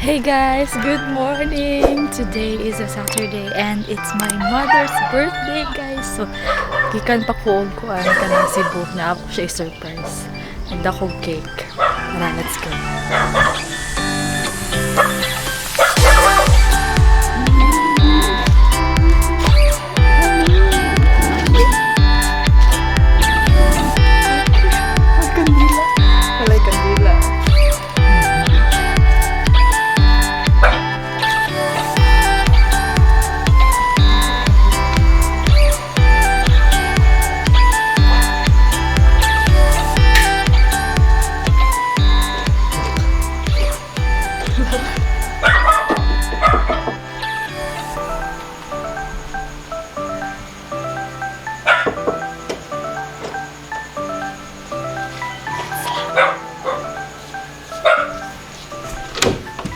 Hey guys, good morning! Today is a Saturday and it's my mother's birthday, guys. So, gikan pa ko og kuan kanang Cebu na ako siya i-surprise. Nagdako cake. Tara, let's go. Kandila. Walay kandila.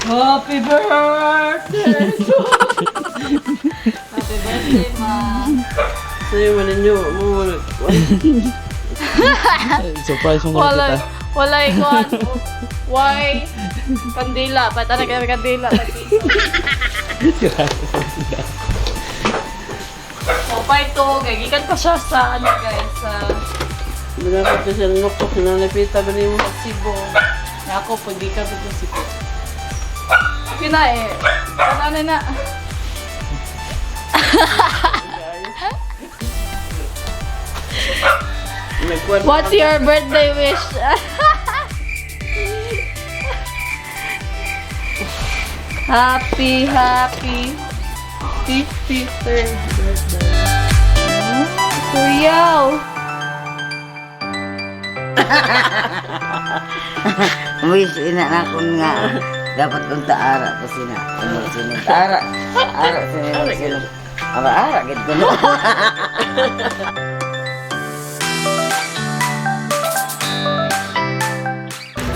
Happy birthday to Happy birthday, Ma. Sa'yo man ninyo, mo Surprise mo muna Walay, kita. walay kuan. Why? Kandila. Ba't ano kami kandila? Popay to. Gikan pa siya sa ano guys, sa Manakot na siya nuktok, sinalipita ba niyo? Cebu. Ako, pag gikan pa sa Cebu. Okay na eh. Ano na? Nagkuhan. What's your birthday wish? Happy, happy 53rd birthday. Kuya! Wish ina na akong nga dapat kong taara kasi na ano sino taara ara sino sino ara ara gid ko no.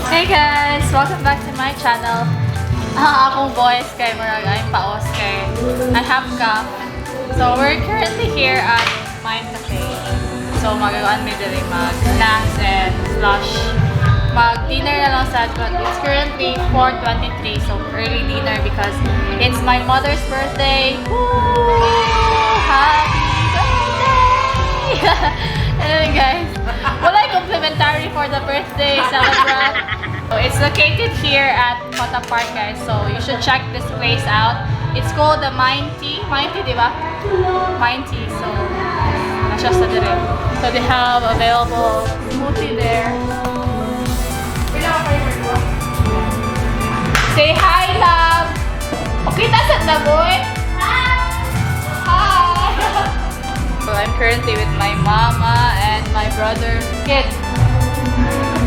Hey guys! Welcome back to my channel. Ang akong voice kay Murag, I'm paos kay I have cough. So we're currently here at Mind Cafe. So magagawan may diri mag snacks and slush. Mag dinner na lang sad but it's currently 4:23, so early dinner because it's my mother's birthday. Woo! Happy birthday! Anyway guys, walay complimentary for the birthday celebrant. So it's located here at Kota Park, guys. So you should check this place out. It's called the Mind Tea. Mind Tea, di ba? Mind Tea. So, nasa sa dire. So they have available smoothie there. Say hi, love! Okay, ta sa boy? Hi! So I'm currently with my mama and my brother. Kid.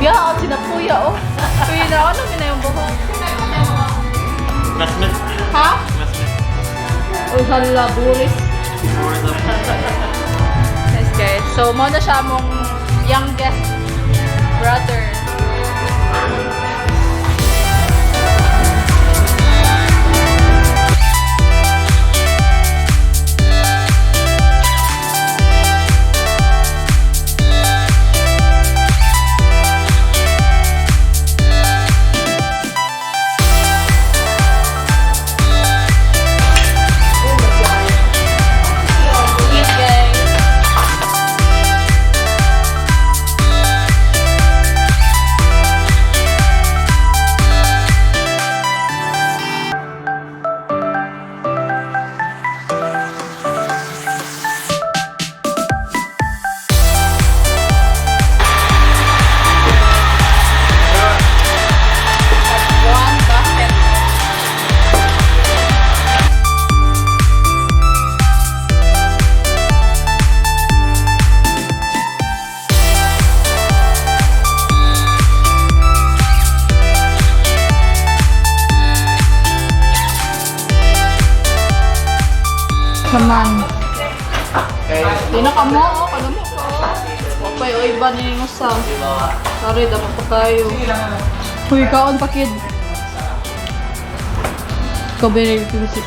Biya ako sinapuya oh. Kuya na ano na yung buhok. Classmate. Ha? Classmate. Oh, hala, bulis. Yes, guys. So, mo na siya mong youngest brother. Eat, guys. One bucket. Kaman. Di na kamo, oh. Kadamo ko. Wapay, oy, ba ni sa. Sorry, dapat pa tayo. Huy, kaon pa, kid. Ikaw ba yung nagpipisi?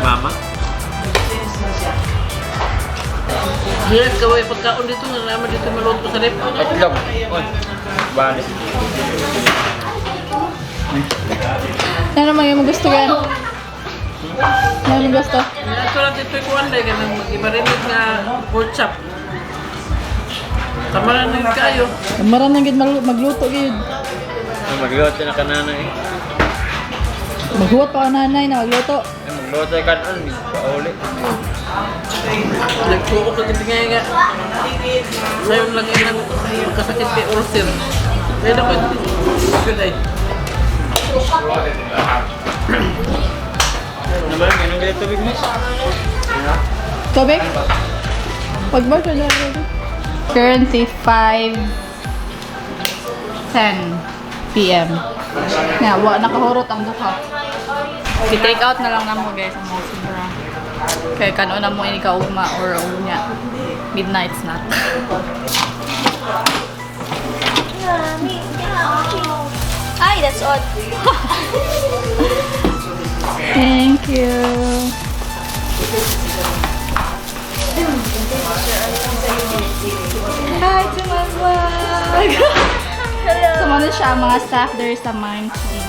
Mama? Hirap ka ba yung pagkaon dito, nga naman dito maluto sa rep. Itlog. Oy. Bali. Ano naman yung gusto yan? Ano yung gusto? Ito lang dito yung kuwan lang, ganang mag-imarinate nga pork chop. Tama na nang kayo. Maraming gid magluto gid. Magluto na ka nanay. Maghuwat pa ka nanay na magluto. Ay, magluto ka nun. Pauli. Nagtuo ko sa tingay nga. Sayon lang yun ang magkasakit kay ulcer. Kaya na ko yun ay. Naman, ganun ganito tubig mo. Tubig? Pag-bar ka dyan. Currently 5:10 p.m. Na, wa nakahurot ang duha. I-take out na lang namo, guys, ang mga sobra. Kaya kano na mo ini kaugma or unya. Midnight snack. Ay, that's all. Thank you. Hi to my vlog! Hello! So, mao na siya ang mga staff there sa Mine Tea.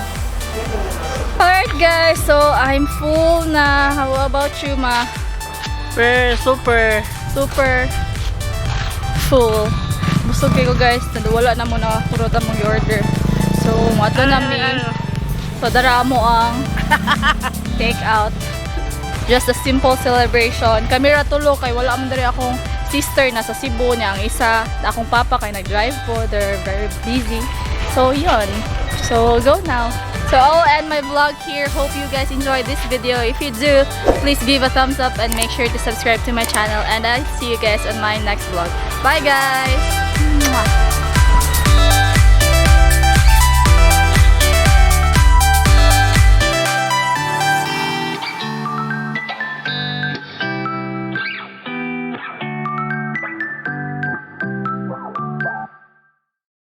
Alright guys, so I'm full na. How about you, Ma? Super, super. Super full. Busog kayo, guys. Wala na mo na puro mong order. So, mato na mi. So, dara mo ang take out. Just a simple celebration. Kami ra tulo kay wala man diri akong sister na sa Cebu niya ang isa akong papa kay nag-drive po. They're very busy. So, yun. So, go now. So, I'll end my vlog here. Hope you guys enjoyed this video. If you do, please give a thumbs up and make sure to subscribe to my channel. And I'll see you guys on my next vlog. Bye, guys! Mwah!